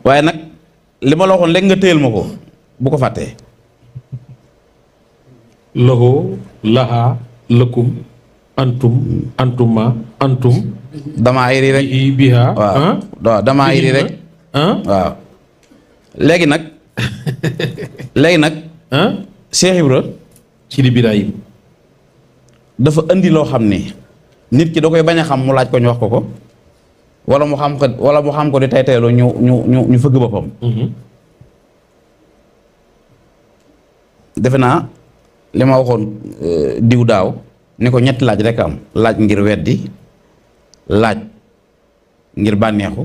waaye nag li ma la waxoon léegi nga téyel ma ko bu ko fàttee. lahu laha lakum antum antuma antum. damaa iri rek biha waaw damaa iri rek. waaw léegi nag. léegi nag. Cheikh Ibra ci di Birahim dafa indi loo xam ni nit ki da koy bañ a xam mu laaj ko ñu wax ko wala mu xam ko di tay tayloo ñu fëgg boppam. defe naa li ma waxoon diw daaw ni ko ñetti laaj rek am laaj ngir weddi laaj ngir bànneexu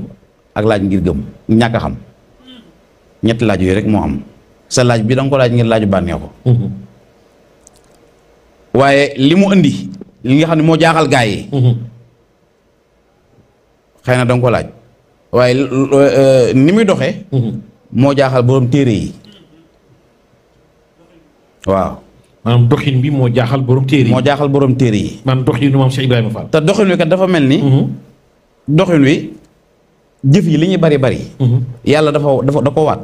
ak laaj ngir gëm ñàkk a xam ñetti laaj yooyu rek moo am sa laaj bi da nga ko laaj ngir laaju bànneexu. waaye li mu indi li nga xam ne moo jaaxal gaa yi. xëy na da nga ko laaj waaye ni muy doxee. moo jaaxal borom téere yi waaw. maanaam doxin bi moo jaaxal borom téere yi. moo jaaxal borom téere yi. man doxinu maam Cheikh Ibrahima Fall. te doxin wi kat dafa mel ni. doxin wi jëf yi li ñuy bari bari. yàlla da ko waat.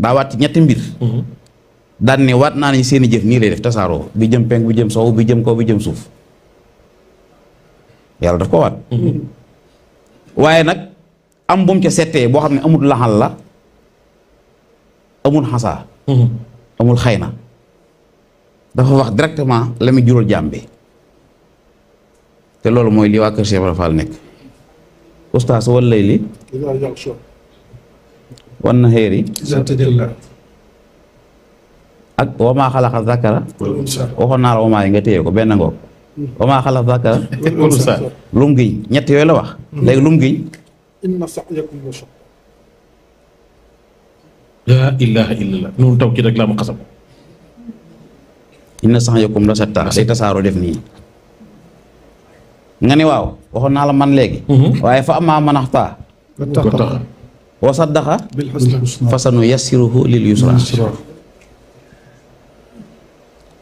daa waat ci ñetti mbir. daan ne waat naa ne seeni jëf nii lay def tasaaroo bi jëm penk bi jëm sow bi jëm kaw bi jëm suuf yàlla daf ko waat. waaye nag am bu mu ca settee boo xam ne amul laxal la amul xasaa. amul xayna dafa wax directement la muy jural jaam bi te loolu mooy li waa Kër Cheikh Ibra Fall nekk ustaas wal layli wan naheeri ak wamaa xalaqa zakara waxoon naa la wamaa yi nga téye ko benn ngoog wamaa xalaqa zakara lum giñ ñett yooyu la wax léegi lum giñ inna sa'yakum la shatta laa ilaaha illallah noonu taw ci rek laa ma xasam inna sa'yakum la shatta day tasaaroo def nii nga ni waaw waxoon naa la man léegi waaye fa amaa man axtaa wa saddaqa fa sanuyassiruhu lil yusra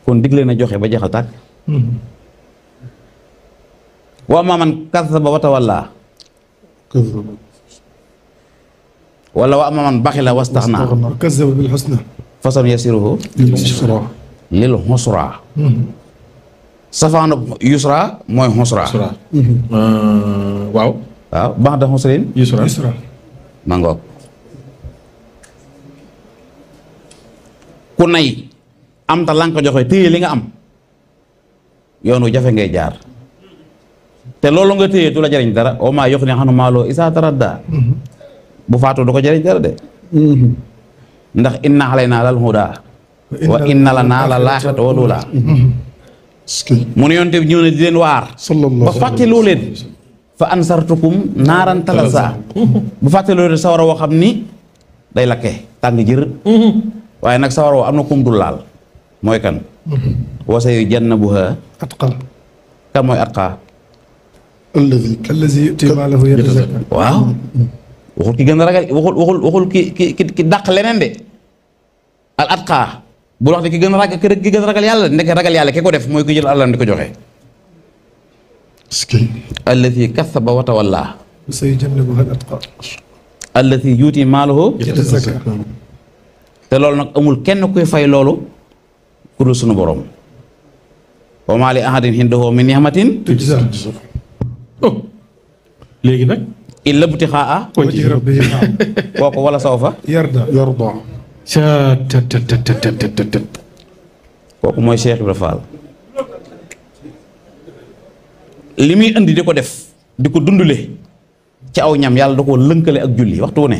kon digle na joxe ba jeexal tàkk wa amaa man kazzaba wa tawallaa wala wa amaa man baxila wastaxnaa kazzaba bil husna fa sanuyassiruhu lil usra safaanu yusra mooy xusra. waaw. waaw ba'da xusrin yusra. ma ngoog ku nay am ta lan ko joxe téye li nga am yoonu jafe ngay jaar te loolu nga téye du la jariñ dara wa maa yuxni anhu maaluhu izaa taraddaa bu faatu du ko jariñ dara de ndax inna alaynaa lal hudaa wa inna lanaa lal aaxirata wal uulaa mu ne yonte bi ñëw na di leen waar ba fàtteloo leen fa ansartukum naaran talazaa bu fàtteloo leen sawara woo xam ni day lakke tàng jër waaye nag sawara woo am na kum dul laal mooy kan wa sayujannabuhaa atqaa kan mooy atqaa allazi yu'tii maalahu yatazakkaa waaw waxul ki gën a ragal waxul ki dàq leneen de al atqaa bu wax de ki gën a ragal yàlla ndeke ragal yàlla ki ko def mooy ko jël àllam di ko joxe allati kathaba wa tawalla sayujannabuhaa al-atqaa allati yuuti maalahu yatazakkaa te loolu nag amul kenn kuy fay loolu ku dul sunu borom wa maa li ahadin indahu min ni'matin tujzaa léegi nag illa ibtixaa wajhi rabbihi kooku wala sawfa yardaa kooku mooy Cheikh Ibra Fall li muy indi di ko def di ko dundule ci aw ñam yàlla da koo lënkale ak julli waxtu wu ne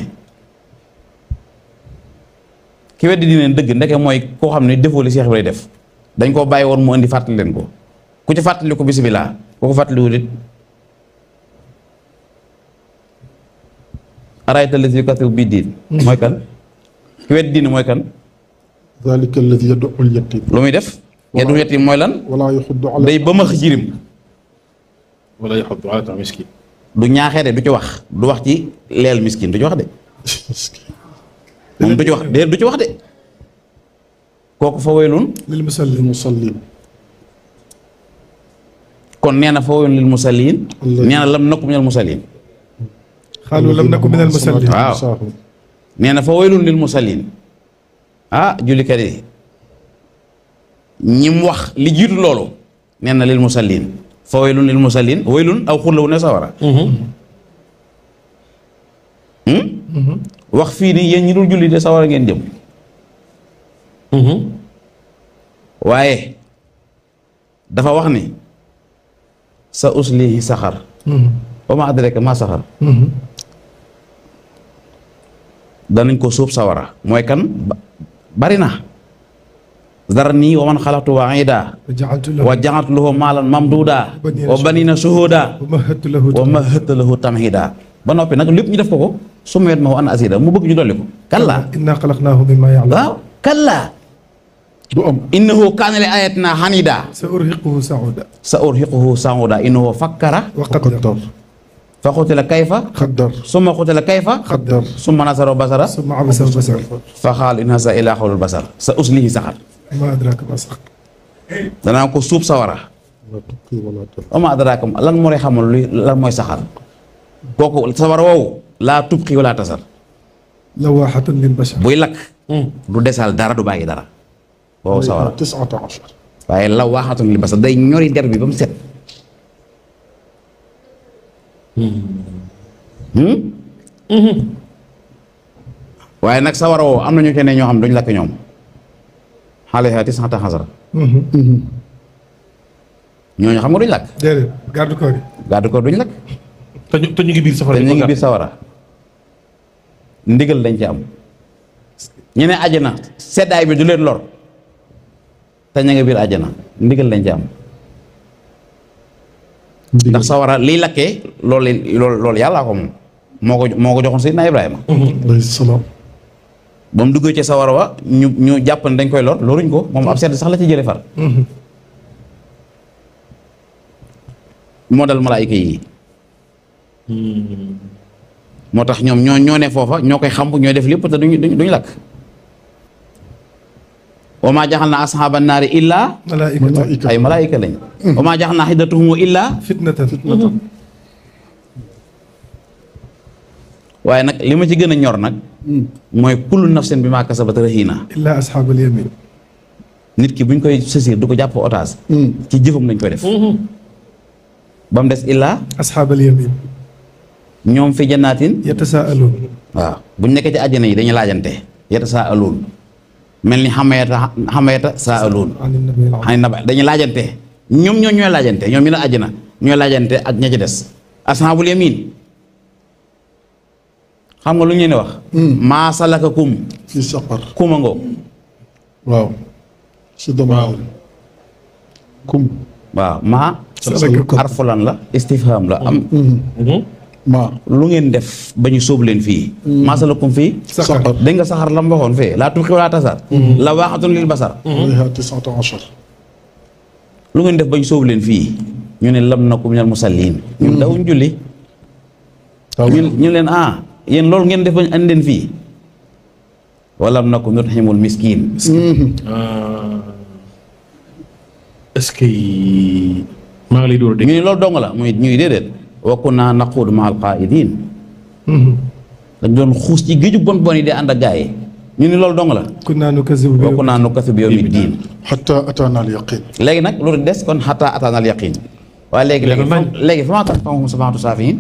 ki weddi di leen dëgg ndeke mooy koo xam ne defoo li Cheikh Ibra def dañ koo bàyyi woon mu indi fàttali leen ko ku ci fàttali ko bisimilah ku ko fàttaliwul it arayta allazi yukazzibu bid-diin mooy kan ki weddi diine mooy kan zaalika allazi yad'u al-yatiim lu muy def yad'u al-yatiim mooy lan wala yaxuddu ala day ba max jirim wala yaxuddu ala ta'aam miskin du ñaaxee de du ci wax du wax ci leel miskin du ci wax de moom du ci wax de du ci wax de kooku fa waylun lil musalliin kon nee na fa waylun lil musalliin nee na lam nakum minal musalliin qaalu lam naku minal musallin. waaw nee na fa waylun lil musallin jullikat yi ñim wax li jiitu loolu nee na lil musallin fa waylun lil musallin waylun aw xur la wu ne sawara wax fii nii yéen ñi dul julli de sawara ngeen jëm waaye dafa wax ni sa uslihi saxar wa ma adraka ma saxar danañ ko suub sawara mooy kan bari na zarni wa man xalaqtu wahiida wa ja'altu lahu maalan mamduuda wa banina shuhuuda wa mahattu lahu tamhiida ba noppi nag lépp ñu def ko summa yatma'u an aziida mu bëgg ñu dolli ko kallaa innaa xalaqnaahum mimmaa ya'lamuun. waaw kallaa du am innahu kaana li ayatina haniida sa urhiquhu sa'uuda innahu fakkara wa qaddar fa qutila kayfa qaddar summa qutila kayfa qaddar summa nasara basara summa abasa wa basar fa qaala in haazaa illaa qawlul basar sa uslihi saqar maa adraaka maa saqar. danaa ko suub sawara la tubqi wala tadar wa maa adraaka lan moo lay xamal lan mooy saxar kooku sawara woowu laa tubqi wala tasar lawaahatun lil bashar. buy lakk du desal dara du bàyyi dara woowu sawara 19 waaye lawaahatun lil basar day ñori der bi ba mu set waaye nag sawara woowu am na ñu ci ne ñoo xam duñ lakk ñoom alayhaa tis'ata ashara ñooñu xam nga duñ lakk déedéet garde corps yi. garde corps duñ lakk te ñu ngi biir safara te ñu ngi biir sawara ndigal lañ ci am ñu ne àjjana seddaay bi du leen lor te ñu ngi biir àjjana ndigal lañ ci am ndax sawara liy lakkee loolu yàllaa ko moom moo ko joxoon Seydina Ibrahima alayhi salaam ba mu duggee ci sawara wa ñu jàpp ne dañ koy lor loruñ ko moom ab sedd sax la ci jële far moo dal malaayika yi moo tax ñoom ñoo ne foofa ñoo koy xam ñooy def lépp te duñ lakk wa maa jaxal naa asxaaba naari illaa malaa'ikatan ay malaayika lañ wa maa jaxal naa xiddatuhum illaa fitnatan. waaye nag li ma ci gën a ñor nag mooy kullu nafsin bi maa kasabat rahiina illaa asxaabal yamin. nit ki buñ koy saisir du ko jàpp otage ci jëfam lañ koy def ba mu des illaa asxaabal yamin. ñoom fi jannaatin yatasaaluun. waaw buñ nekkee ci àjjana yi dañuy laajante yatasaaluun mel ni xamayata saaluun xani naba dañuy laajante ñoom ñooy laajante ñoom ñu ne àjjana ñooy laajante ak ña ci des ashaabul yamin xam nga lu ñu leen wax maa salakakum fi saqar kuma ngoo waaw si dama kum waaw maa salakakum arfulan la istifham la am ma lu ngeen def ba ñu sóobu leen fii maa salakum fii saqar dégg nga saxar la mu waxoon fee laa tubqi wala tasar la waaxatun lil basar alayhaa 19 lu ngeen def ba ñu sóobu leen fii ñu ne lam naku minal musalliin ñun dawuñ julli ñu leen yéen loolu ngeen def ba ñu andi leen fii walam naku nut'imul miskiin est-ce que maa ngi lay door a dégg. ñu ne loolu dong la muy ñuy déedéet wa kunnaa naquudu ma'al qaa'idiin dañ doon xuus ci géeju bon bon yi di ànd ak gaa yi ñu ne loolu dong la kunnaa nukazzibu wa kunnaa nukazzibu bi yawmi diin xatta ataana al yaqin léegi nag loolu des kon xataa ataana al yaqiin waaye léegi fa maa tanfa'uhum shafaa'atu shaafi'iin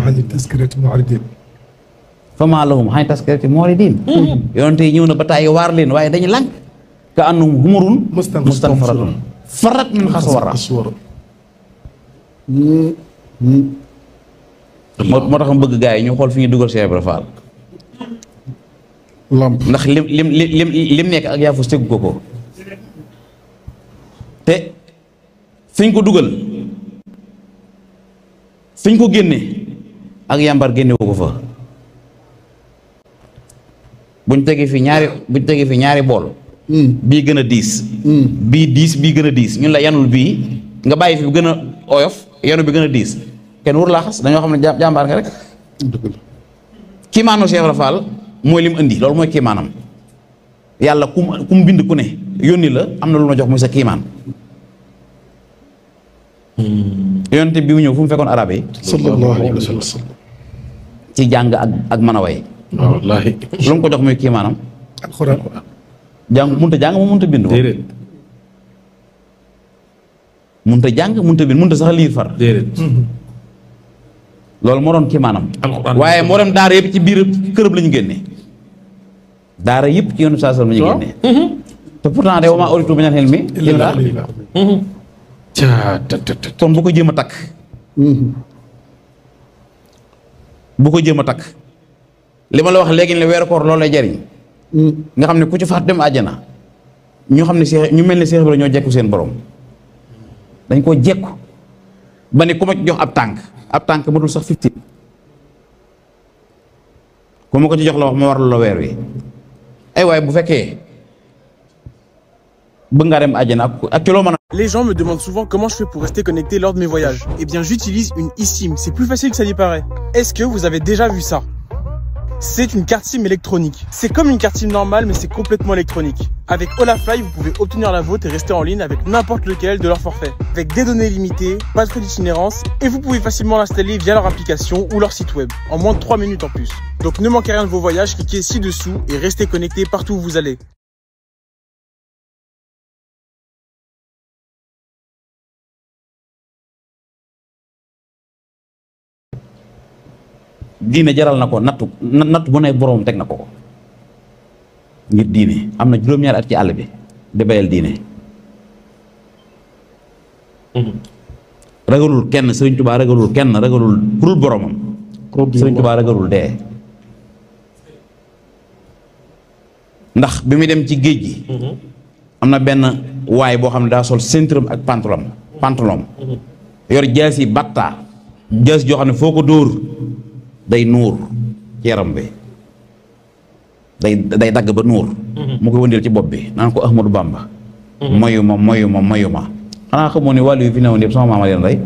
ani tazkirati mu'ridin. fa maa lahum ani tazkirati mu'ridin yonente yi ñëw na ba tàyyi waar leen waaye dañu lànk ka annahum humurun mustanfiratun farat min xaswara aswara moo tax ma bëgg gars yi ñu xool fi ñuy dugal Cheikh Ibra Fall lamp ndax lim nekk ak yaafus tegu ko te fiñ ko dugal fiñ ko génne ak yàmbar génnewu ko fa buñ tegee fi ñaari bool bii gën a diis bii diis bii gën a diis ñun la yanul bii nga bàyyi fi bu gën a oyof yanu bi gën a diis kenn wur laa xas dañoo xam ne jàmbaar nga rek dëgg la kiimaanu Cheikh Ibra Fall mooy lim indi loolu mooy kiimaanam yàlla kum bind ku ne yónni la am na lu ma jox muy sa kiimaan yonente bi mu ñëw fu mu fekkoon arabe yi sallallahu alayhi wa sallam ci jàng ak mën a way. wallaahi. lu mu ko jox muy kii maanaam. alxuraan. mënut a jàng moom mënut a bind. déedéet. mënut a jàng mënut a bind mënut a sax liir far. déedéet. loolu moo doon kii maanaam. alxuraan waaye moo dem daara yëpp ci biir kërëb la ñu génnee. daara yëpp ci yoonu saa la ñu génnee. te pourtant de wa maa uriidu minal ilmi illaa kon bu ko jéem a takk. bu ko jéem a takk. li ma la wax léegi ne weeru koor loolu lay jariñ. nga xam ne ku ci faat dem àjjana. ñu xam ne Seex ñu mel ne Seex Ibra ñoo jekku seen borom. dañ koo jekku ba ne ku ma jox ab tànk matul sax 15. ku ma ko ci jox la wax ma war la weer wi. ay waaye bu fekkee bëgg ngaa dem àjjana ak ci loo mën a. Les gens me demandent souvent comment je fais pour rester connecté lors de mes voyages. Eh bien, j'utilise une eSIM. C'est plus facile que ça n'y paraît. Est-ce que vous avez déjà vu ça? C'est une carte SIM électronique. C'est comme une carte SIM normale, mais c'est complètement électronique. Avec Olafly, vous pouvez obtenir la vôtre et rester en ligne avec n'importe lequel de leurs forfaits. Avec des données limitées, pas de frais d'itinérance, et vous pouvez facilement l'installer via leur application ou leur site web, en moins de 3 minutes en plus. Donc ne manquez rien de vos voyages, cliquez ci-dessous et restez connecté partout où vous allez. diine jaral na ko nattu bu ne boroom teg na ko ngir diine am na juróom-ñaari at ci àll bi di bayal diine. ragalul kenn Sëriñ Tuubaa ragalul kenn ragalul kurul boromam. Sëriñ Tuubaa ragalul dee. ndax bi muy dem ci géej gi. am na benn waay boo xam ne daa sol ceinture ak pantalon yor jaas yi batta jaas joo xam ne foo ko dóor day nuur ci yaram bi day dagg ba nuur. mu koy wëndeel ci bopp bi naan ko Ahmadou Bamba. moyu ma xanaa xamoo ne wàllu yi fi newoon yëpp sama maama leen rey.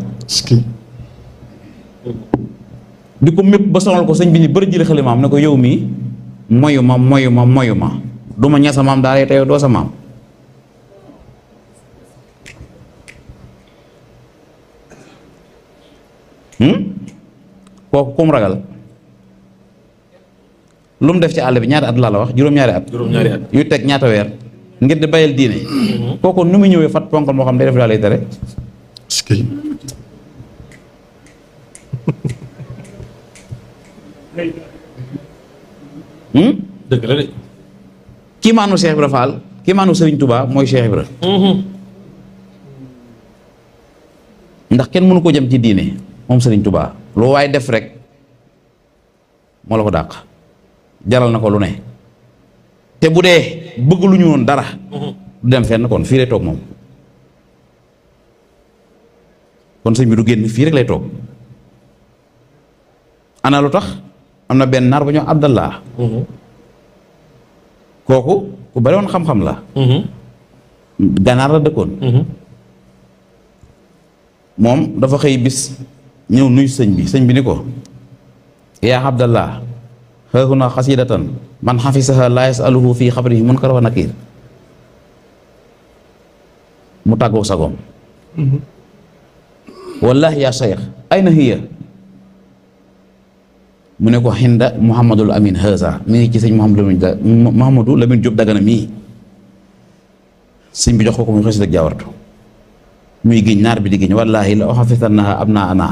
di ko mépp ba sonal ko sëñ bi ni bëri jëli xalimaam ne ko yow mii moyu ma du ma ña sa maam daa lay tey doo sa maam. kooku kum ragal lu mu def ci àll bi ñaata at laa la wax juróom-ñaari at. yu teg ñaata weer ngir di bayal diine. kooku nu mu ñëwee fat ponkal moo xam day def daa lay tere. dëgg la de. kii maanu Cheikh Ibra Fall kii maanu Serigne Touba mooy Cheikh Ibra. ndax kenn mënu ko jëm ci diine moom Serigne Touba lu waaye def rek moo la ko dàq jaral na ko lu ne te bu dee bëgg lu ñu woon dara du dem fenn kon fii lay toog moom kon sëñ bi du génn fii rek lay toog ana lu tax am na benn naar bu ñëw Abdallah kooku ku bari woon xam-xam la ganaar la dëkkoon moom dafa xëy bis ñëw nuyu sëñ bi ni ko yaa Abdallah haahuna xasidatan man xafisaha laa yasaluhu fii xabrihi munkar wa nakir mu tàggoo sagoom wallahi yaa cheikh ayna hiya mu ne ko xinda Muhammadul Amin haza mi ngi ci sëñ Mouhamadou Lamine Diop Dagana mii sëñ bi jox ko muy xasit ak jaawartu muy giñ naar bi di giñ wallahi la uxafisannaha abna ana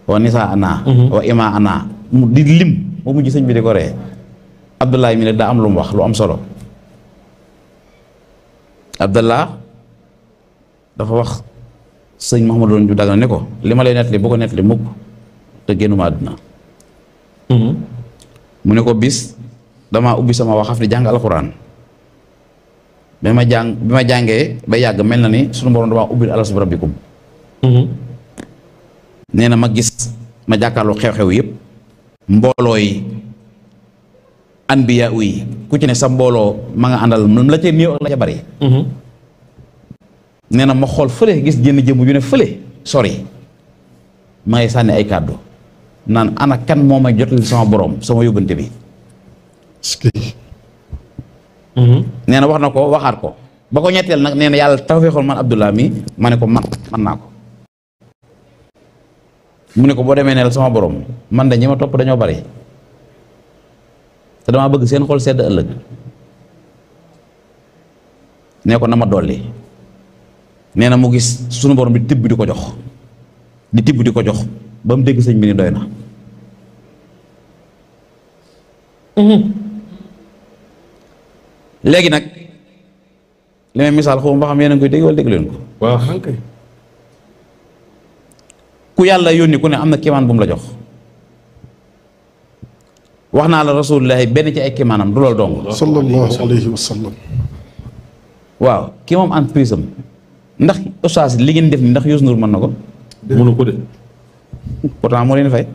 wa nisa ana wa ima ana mu di lim ba mujj sëñ bi di ko ree Abdallah mi ne daa am lu mu wax lu am solo Abdallah dafa wax sëñ Mouhamadou Lamine Diop Dagana ne ko li ma lay nettali bu ko nettali mukk te génnuma àdduna mu ne ko bis dama ubbi sama waxaf di jàng alxuraan bi ma jàngee ba yàgg mel na ni sunu borom dama ubbil alastu bi rabbikum nee na ma gis ma jàkkaarloo xew-xew yëpp mbooloo yi anbiya yi ku ci ne sa mbooloo ma nga àndal la ca néew ak la ca bari nee na ma xool fële gis jënn jëmm ju ne fële sori ma ngay sànni ay kàddu naan ana kan moo may jotali sama borom sama yóbbante bi nee na wax na ko waxaat ko ba ko ñetteel nag nee na yàlla tawfeexoon man Abdullah mi ma ne ko man naa ko mu ne ko boo demee neel sama borom man de ñi ma topp dañoo bari te damaa bëgg seen xol sedd ëllëg nee ko na ma dolli nee na mu gis sunu borom bi tibb di ko jox di tibb di ko jox ba mu dégg sëñ bi ni doy na léegi nag li may misaal xaw ma xam yéen a ngi koy dégg wala dégg leen ko waaw kay. ku yàlla yónni ku ne am na kéemaan bu mu la jox wax naa la rasulullahi benn ci ay kéemaanam du loolu dong sallallahu alayhi wa sallam. waaw kii moom entreprise am ndax ustaas li ngeen def ni ndax Youssou Ndour mën na ko mënu ko de. pourtant moo leen fay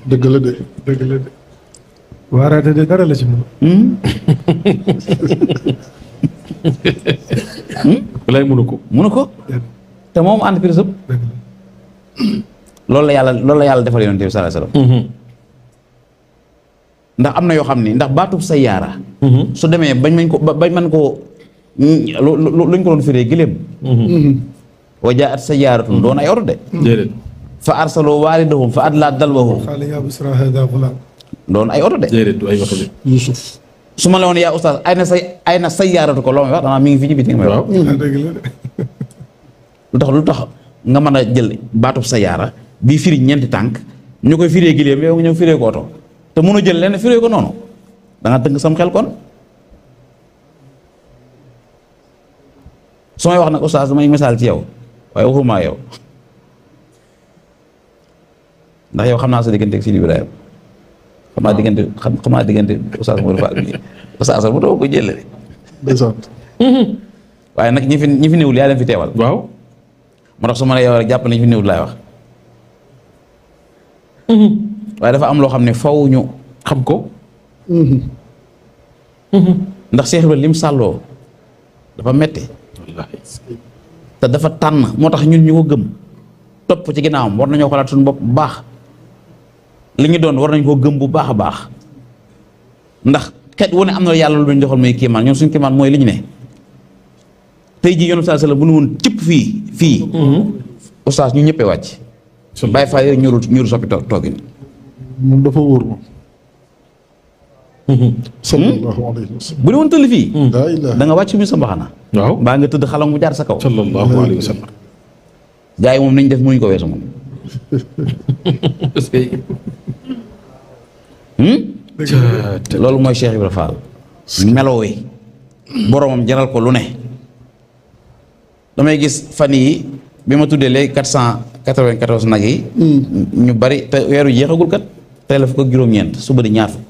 dëgg la de. dëgg la de. waaraate de dara la ci mën. lay mënu ko. mënu ko te moom entreprise am dëgg la. loolu la yàlla defal yonent bi sallallahu alayhi wasallam ndax am na yoo xam ni ndax baatub sayyaara su demee bañ man ko luñ ko doon firee giléem wa jaat sayyaaratun doon ay oto de déedéet. fa arsaloo waalidahum fa adlaa dalwahu qaala yaa busraa haadaa ghulaam. doon ay oto de déedéet du ay waxu de. Yusuf. su ma la woon yaa ustaas ay na sayyaaratu ko loo may wax danaa mi ngi fi ci biti nga may wax waaw. dëgg la de. lu tax nga mën a jël baatub sayyaara bii firi ñeenti tànk ñu koy firee giléem yow nga ñëw firee ko oto te mënu jël lenn firee ko noonu da nga tënk sam xel kon su may wax nag ustaas damay misaal ci yow waaye waxuma yow ndax yow xam naa sa diggante ak Sidi Ibrahima xam naa diggante ustaas Modou Fall bi ustaas mu taw ko jël ndeysaan. waaye nag ñi fi néewul yaa leen fi teewal waaw. moo tax su ma la yow rek jàpp nañ fi néewul laay wax waaye dafa am loo xam ne faw ñu xam ko ndax Cheikh Ibrahima lim sàlloo dafa metti wallaahi. te dafa tànn moo tax ñun ñu ko gëm topp ci ginnaawam war nañoo xalaat suñu bopp bu baax li ñu doon war nañ koo gëm bu baax a baax ndax xeet wu ne am na yàlla lu ñu joxal muy kiimaan ñun suñu kiimaan mooy li ñu ne tey jii yoonu saa bu nu woon cëpp fii oustaz ñu ñëppee wàcc bàyyi faa yooyu ñuru soppi toogin moom dafa wóor moom. sallallahu alayhi wa sallam. bu ne woon tëll fii laa ilaaha. da nga wàcc mi sa mbaxana waaw. mbaa nga tëdd xalam mu jaar sa kaw sallallahu alayhi wa sallam. gaa yi moom nañ def mënuñ ko weesu moom est-ce que. loolu mooy Cheikh Ibra Fall meloo wi boromam jaral ko lu ne damay gis fan yi bi ma tuddee léegi 494 nag yi ñu bari te weeru jeexagul kat tey la fukk ak juróom-ñeent suba di ñaar fukk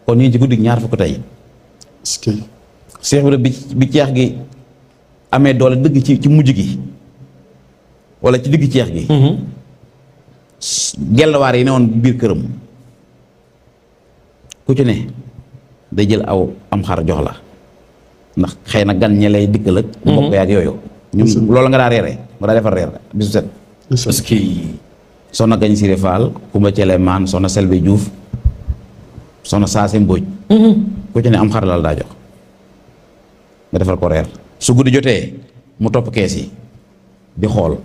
kon ñu ngi ci guddi ñaar fukk tey est-ce que. Cheikh Ibra bi ceex gi amee doole dëgg ci mujj gi wala ci digg ceex gi gelwaar yi ne woon biir këram ku ci ne day jël aw am xar jox la ndax xëy na gan ñi lay dikkal ak mbokk yaak yooyu ñun loolu nga daa reere nga daa defar reer bisu set est-ce que. soxna Gañ Siré Fall Kumba Cele Maan soxna Selbe Diouf soxna Saase Mbóoj ku ci ne am xar lal daa jox nga defar ko reer su guddi jotee mu topp kees yi di xool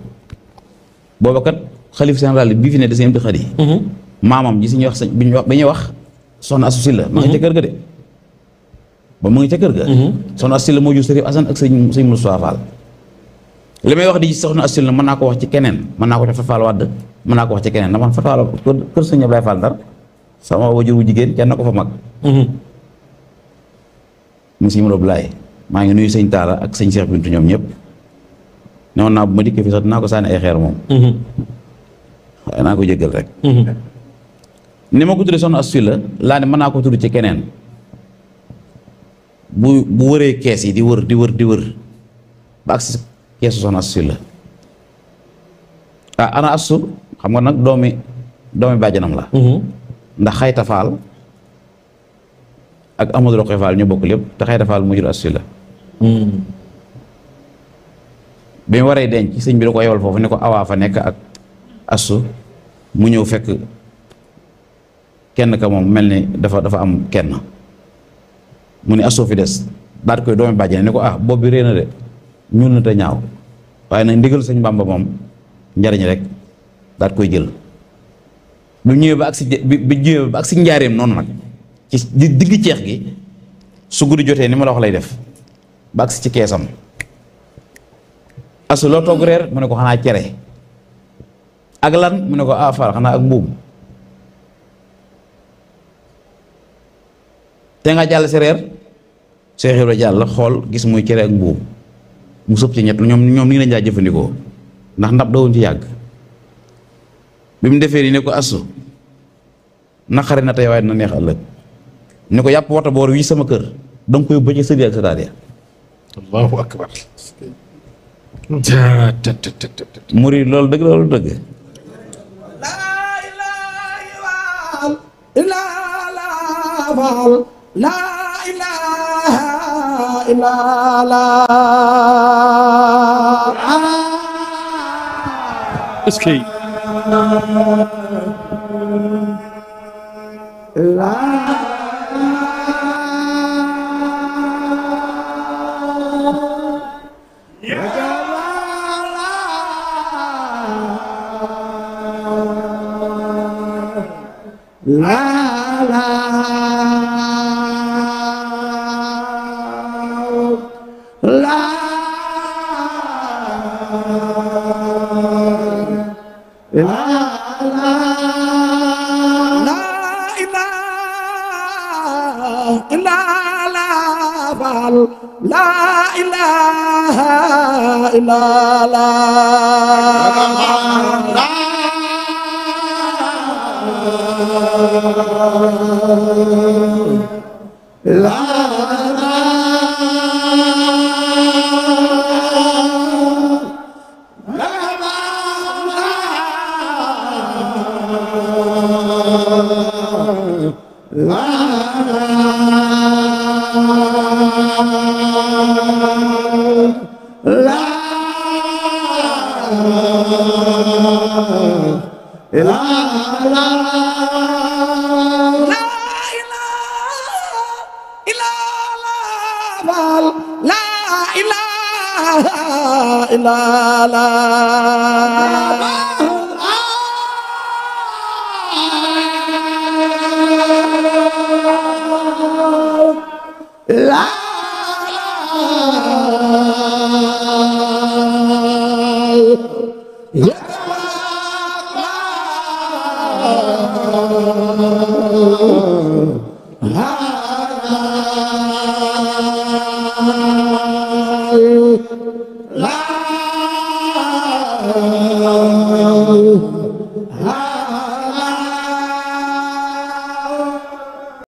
booba kat xalif général bi fi ne de seen di xadi maamam ji si ñuy wax bi ñuy wax soxna Asu Silla ma ngi ca kër ga de ba mu ngi ca kër ga soxna Asu Silla moo jur Sëriñ Asan ak sëñ Moussa Fall li may wax di soxna Asu Silla mën naa ko wax ci keneen mën naa ko def Fatal Wàdd mën naa ko wax ci keneen ndax man Fatal kër sëñ Ablaye Fall Ndar sama wajur wu jigéen kenn na ko fa mag mu sëñ Modou Ablaye maa ngi nuyu sëñ Taala ak sëñ Cheikh Bintu ñoom ñëpp newoon naa bu ma dikkee fi sax dinaa ko sànni ay xeer moom waaye naa ko jéggal rek ni ma ko tuddee soxna Astu la laa ne mën naa ko tudd ci keneen bu wëree kees yi di wër ba agsi keesu soxna Astu la ana Astu xam nga nag doomi bàjjanam la ndax Xayta Faal ak Amadou Roqe Faal ñu bokk lépp te Xayta Faal mu jur Astu la bi mu waree denc sëñ bi da ko yewal foofu ne ko awaa fa nekk ak Astu mu ñëw fekk kenn ka moom mel ni dafa am kenn mu ne Astu fi des daal koy doomi bàjjane ni ko bopp bi réy na de ñuul na te ñaaw waaye nag ndigal sëñ Bàmba moom njariñ rek daat koy jël bi ñëwee ba ak si bi ñëwee ba ak si njaareem noonu nag ci digg ceex gi su guddi jotee ni ma la wax lay def ba ak si ci keesam asu loo togg reer mu ne ko xanaa cere ak lan mu ne ko afar xanaa ak mbuum te nga jàll si reer Seex Ibra jàll xool gis muy cere ak mbuum mu sëpp ci ñett ñoom nii lañ daa jëfandikoo ndax ndab dawuñ ci yàgg bi mu defee nii ne ko asu naqari na tey waaye dina neex ëllëg ne ko yàpp wata boor wii sama kër danga koy bëcc sëdi ak sa daal ya allahu akbar. muri loolu dëgg loolu dëgg est-ce que